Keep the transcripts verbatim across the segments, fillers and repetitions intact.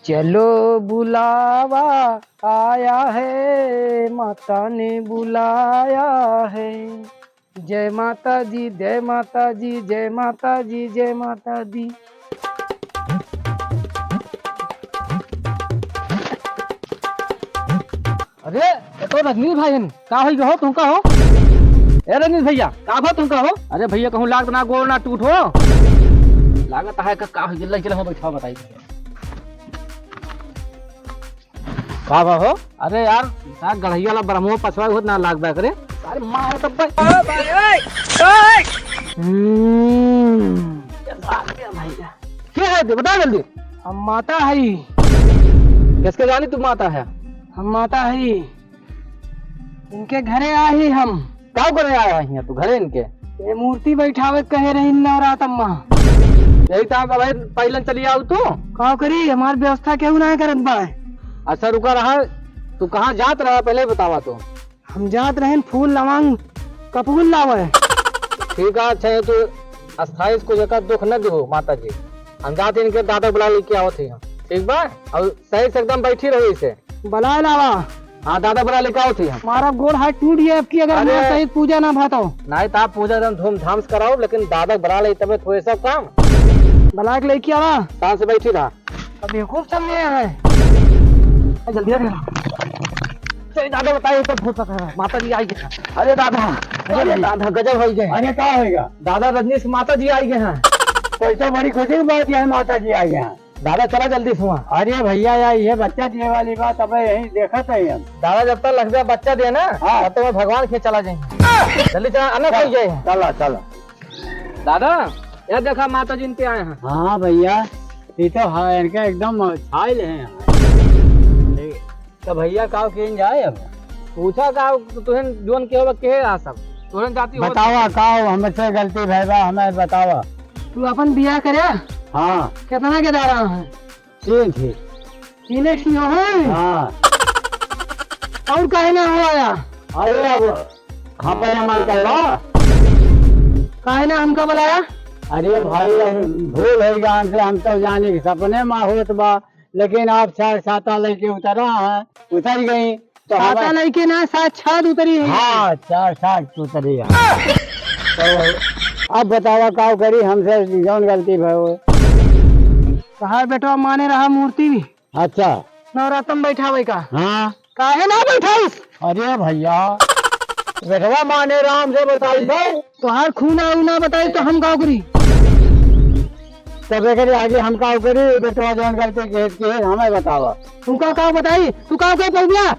चलो बुलावा आया है, माता ने बुलाया है। जय माता जी, जय माता जी, जय माता जी, जय माता जी। अरे, ये तो रजनीश भाई हन। का होई हो, तुमका हो? ए रजनीश भैया, का बा तुमका हो? अरे भैया, कहूँ लाग ना गोड़ ना टूट हो। लागत है का, का होई, जल्दी चलो, बैठा बताई। का बा हो? अरे यार, का गढ़ैया ला बरहमो पछवा होत ना लाग बा करे। अरे मार तब बे। हम्म। के है दे, बता जल्दी। हम माता हई। किसके जानी तू माता है? हम माता हई। इनके घरे आही हम। का करे आया है यहाँ तू घरे इनके? ये मूर्ति बैठावे कहे रही नवरातम्मा। यही तो आप अबे पहले चली आओ तू। का करी, हमार व्यवस्था केहू ना करत बा। अच्छा रुका रहा, तू कहाँ जात रहा पहले बतावा तो। हम जात रहेन फूल लवांग कपूर लावे। ठीक है, अच्छा है, तू अस्थाई को जगह दुख न दिहो माता जी। हम जात इनके दादा बुला लेके आवत ही हम, ठीक बा? और सही से एकदम बैठी रही इसे। बुलाए लावा। हाँ दादा बुला लेके आवत ही हम। मारा गोड़ हाथ टूट गया अब की अगर अरे। हमारे सही पूजा ना भातो। नहीं तो आप पूजा एकदम धूमधाम से कराओ, लेकिन दादा बुला ले तबे थोड़े सब काम। बुला के लेके आवा। शांत से बैठी रहा। अब बेवकूफ समझे है। जल्दी आ गया। चल दादा बताइए तो भूत है, माता जी आई है। अरे दादा, अरे अरे दादा गजब हो गए। अरे का होएगा? दादा रजनीश माता जी आई गए हैं। तो ऐसा बड़ी खुशी की बात है, माता जी आई गए हैं। दादा चला जल्दी से वहाँ। अरे भैया यार, ये बच्चा दिए वाली बात अब यही देखत है हम। दादा जब तक लग गया बच्चा दिए ना, हाँ। तब तो मैं भगवान के चला जाएंगे। जल्दी चला, अनक हो जाए। चला, चला। दादा, ये देखा माता जी इनके आए हैं। हाँ भैया, ये तो हाँ, इनका एकदम छाइल है। तो भैया काव केन जाए अब? पूछा काव, तुहन जोन के होबा के आ सब? तुहन जाति हो? बतावा काव, हमसे गलती भई बा, हमें बतावा। तू अपन बियाह करे? हाँ। कितना के दारा है? तीन थी। तीने थी हो है? हाँ। और काहे ना हो आया? अरे अब हम पे हमार करवा। काहे ना हमका बुलाया? अरे भाई, अब भूल हो गया हमसे, हम तो जाने कि सपने में होत बा। लेकिन आप साक्षात लेके उतरा है, उतर गई, तो छाता हमें लेके ना, साक्षात उतरी है। हाँ, साक्षात उतरी है। तो अब बतावा, का करी हमसे, जौन गलती भई हो। तहार बेटवा माने रहा मूर्ति भी। अच्छा। नवरातम बैठावे का। हाँ। काहे ना बैठाइस? अरे भैया, बेटवा माने राम से बताई दे। तोहार खून आऊ ना बताई तो हम का करी? तब एकरे आगे हम का करी? बेटवा जौन गलती के, के हमें बतावा। तू का, का बताई? तू का, का पहुँचा?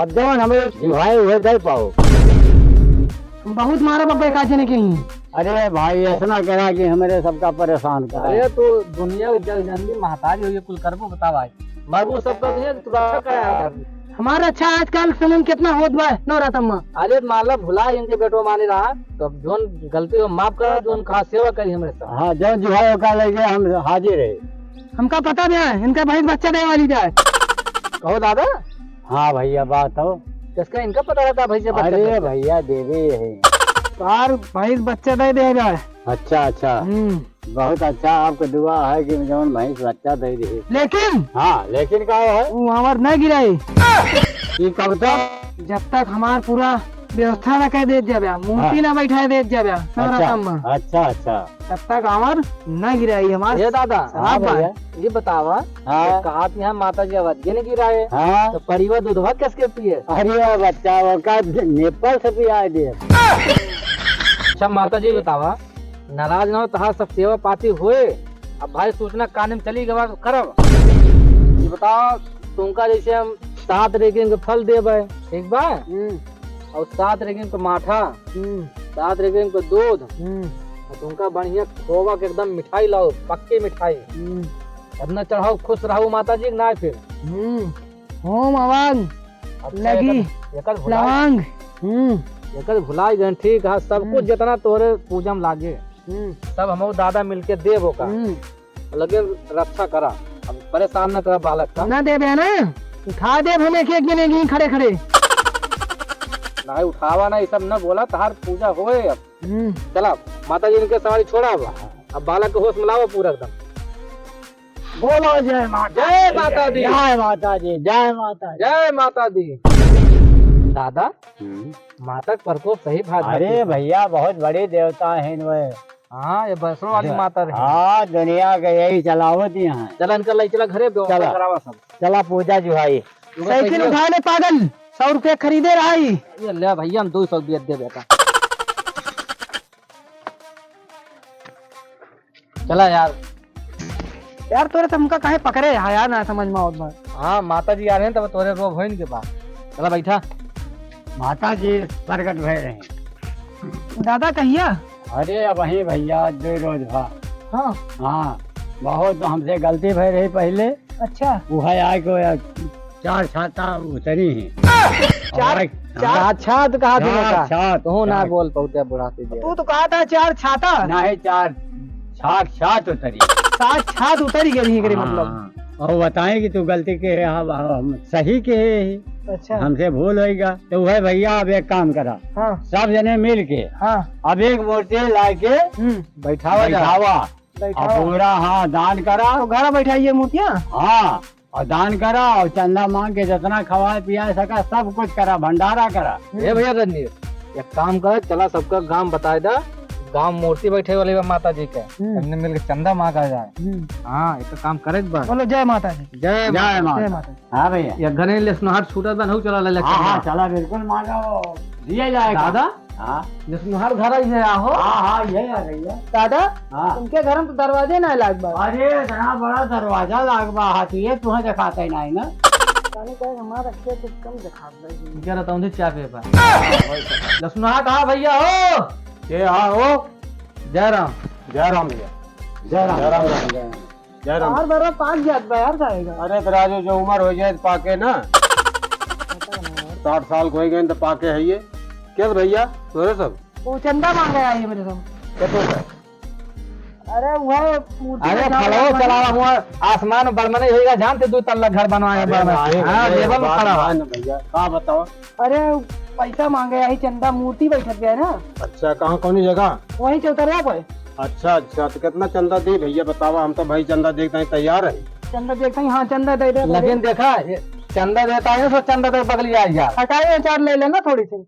अब जौन हमें जिभाए हुए दे पाओ। हम बहुत मारा बब्बे का जने के ही। अरे भाई, ऐसा ना करा कि हमारे सबका परेशान करा। अरे तो दुनिया के जग जान ली महतारी हो, ये कुल करबो बतावा। मरबू सब कर दिए, तू रक्षा करे यार। हमार रक्षा आजकल के समय में कितना होत बा, नवरातम में। अरे तो मान ला भुला इनके बेटवा माने रहा, तो अब जोन गलती हो माफ करा, जोन खास सेवा करी हमरे साथ। हाँ, जौन जिभाए ओका लेके हम हाजिर है। हमका पता भी है, इनका भैंस बच्चा दे वाली जाए। कहो दादा। हाँ भैया, बात हो। किसका इनका पता रहता भैंस बच्चा अरे दे? भैया, देवे है। तार भैंस बच्चा दे दे जाए। अच्छा, अच्छा। हम्म। बहुत अच्छा, आपके दुआ है कि जौन भैंस बच्चा दे दे। लेकिन हाँ, लेकिन का है? वो हमार न गिराई। ये कब तक? जब तक हमार पूरा व्यवस्था न कर देत जाबे, मूर्ति हाँ। न बैठा देत जाबे, अच्छा, नवरातम में। अच्छा, अच्छा। तब तक हमार न गिराई, हमार ये दादा, शराब हाँ बा। भैया। ये बतावा, हाँ। ये कहा कि यहाँ माता जी आवाज ये नहीं गिराए, हाँ। तो परिवार दूधवा किसके पिए? अरे बच्चा, वो का नेपाल से पिया दे। अच्छा माता जी बतावा, नाराज ना हो, तहार सब सेवा पाती होए। अब भाई सूचना कान में चली गवा तो करब। ये बताओ, तुमका जैसे हम सात रेगिन के फल देबे, ठीक बा? हम्म। और सात रेगिन के माठा, हम्म। सात रेगिन के दूध, हम्म। और तुमका बढ़िया खोवा के एकदम मिठाई लाओ, पक्की मिठाई। हम्म। इतना चढ़ाओ, खुश रहू माता जी के ना फिर। हम्म। होम आवाज अच्छा, लगी, एकर, एकर भुलाई, लवांग। हम्म। एकर भुलाई गन, ठीक है, सब हम्म। कुछ जितना तोरे पूजा में लागे, हम्म। सब हम दादा मिलके देबो का। हम्म। लेकिन रक्षा करा, अब परेशान न करा बालक का। ना देबे ना, उठा देब हम एक एक जने यहीं खड़े खड़े। नहीं उठावा ना, ये सब न बोला, तहार पूजा होए अब। हम्म। चला, माता जी इनके सवारी छोड़ा अब। अब बालक के होश में लावा पूरा एकदम। बोलो जय माता जय दी। माता दी। जय माता दी, जय माता दी। जय माता दी। दादा, हम्म। माता के प्रकोप सही बात अरे बा। भैया, बहुत बड़ी देवता है इनमें। हाँ, ये वैष्णो वाली दे-, माता रही। हाँ, दुनिया के यही चलावत ही हैं। चला, इनका लई चला घरे, व्यवस्था चला। करावा सब। चला, पूजा जुहाई। साइकिल उठा ले पागल, सौ रुपया खरीदे रहाई। ये ले भैया, हम दो सौ रुपया दे बेटा। चला यार। यार, तोरे तो हमका काहे पकड़े है यार, ना समझ में आवत बा। हाँ, माता जी आ रहे हैं, तब तोरे रोब होइन के बा। चला बैठा। माता जी प्रकट भय रहे हैं। दादा, कहिया? अरे, अब वहीं भैया, दो रोज भा। हाँ। हाँ, बहुत हमसे गलती भय रही पहले। अच्छा। वो है आए को यार, चार छाता उतरी ही। चार, और चार हाँ, छात कहा थे चार बेटा? छात, तू ना चार। बोल पाउते बुढ़ा से जे। तू तो कहा था चार छाता। नहीं, चार छात, छात उतरी। सात छात उतरी गई रही, एकरे हाँ, मतलब। हाँ। और बताएं कि तू गलती के है, हम, हम सही के है ही। अच्छा। हमसे भूल होइगा। तो वह भैया, अब एक काम करा। हाँ। सब जने मिल के हाँ। अब एक मूर्ति ला के हम्म। बैठावा जा। बैठावा। बैठावा। और पूरा, हाँ, दान करा। तो घर बैठाइए मूर्तियाँ? हाँ, और दान करा और चंदा मांग के जितना खवाए पियाए सका, सब कुछ करा, भंडारा करा। ए भैया रजनीश, एक काम कर, चला सबका गांव बताए दा, गांव मूर्ति बैठे वाली बा माता जी के, हम्म। सबने मिलके चंदा मांगा जाए। हम्म। हाँ, एक काम करे के बा। बोलो जय माता दी। जय जय माता माता। जय माता दी। हाँ भैया। एक घरे लेसनुहार छूटत बा, नहु चला ले हाँ, हाँ, चंदा। चला बिल्कुल मांगा वो दिया जाएगा। दादा? हाँ। लेसनुहार घर आई है, आहो। हाँ, हाँ, ये आ रही है। दादा, हाँ। उनके घर में तो दरवाजे ना लाग बा। अरे, इतना बड़ा दरवाजा लाग बा, हाथी ये तुम्हें दिखाते ही नहीं ना। तानी कहे हमारा खेत कम दिखात बा जी। क्या रहता उन्हें चाय पे बा। लसुनहा कहाँ भैया हो? ये हाँ हो। जय राम। जय राम भैया। जय राम। जय राम, जय राम, जय राम। जय राम। बार बार पाक जात बा यार, जाएगा। अरे तो राजू, जो उम्र हो जाए तो पाके ना। साठ साल को हो गए तो पाके है ये। क्या भैया, तोरे सब? वो चंदा मांगे आई है मेरे सब। क्या तोरे सब? अरे वो मूर्ति अरे का फलवा वाला चला रहा हूँ, आसमान में बड़मने होइगा, जानते दो तल्ला घर बनवाए अरे बड़मने। भाई, हाँ, अरे लेवल में बात खड़ा। मान भैया, का बताओ? अरे पैसा मांगे आई चंदा, मूर्ति बैठत गया ना। अच्छा, कहाँ, कौनी जगह? वहीं चौतरवा पे। अच्छा, अच्छा, तो कितना चंदा दे भैया, बतावा, हम तो भाई चंदा देख ताई तैयार है। चंदा देखता ही, हाँ, चंदा दे दे। लेकिन देखा, ये चंदा देता है, सो चंदा दे बगली आ यार। हटाइए, अचार ले लेना थोड़ी सी।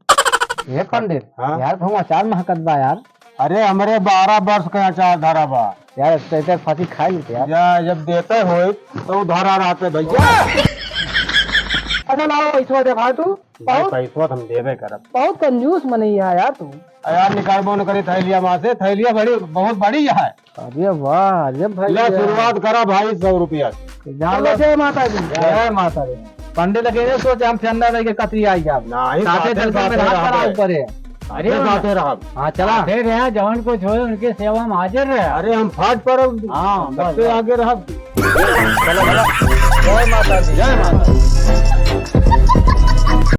ये पंडित, हाँ? यार, हम अचार महकत बा यार। अरे, हमरे बारह वर्ष का अचार धरा बा। यार, ते, ते फंसी खा लेते यार। या, जब देते होए, तो उधारा रहते भैया। अच्छा, लाओ, पैसवा दे भाई तू। भाई, बहुत पैसवा तो हम देबे करब। बहुत कंजूस मनई है यार तू। आ यार, निकालबो न करी थैलिया में से, थैलिया बड़ी, बहुत बड़ी है। अरे वाह, अरे भाई ले, यार। शुरुआत करा भाई, सौ रुपया से। चलो, जय माता दी। जय माता दी। पंडित लगे ने सोचे हम चंदा दे के कतरी आई जाब। नहीं, साथे साथे, चल के साथे मेरे हाथ रहबे। खड़ा ऊपर है। अरे साथे, साथे रहब। हाँ, चला। साथे रहे, जवन कुछ होए, उनके सेवा में हाजिर रहे। अरे, हम फाट पर हाँ, बस, सबसे बस। आगे रहब। चलो, चलो। जय माता दी। जय माता दी।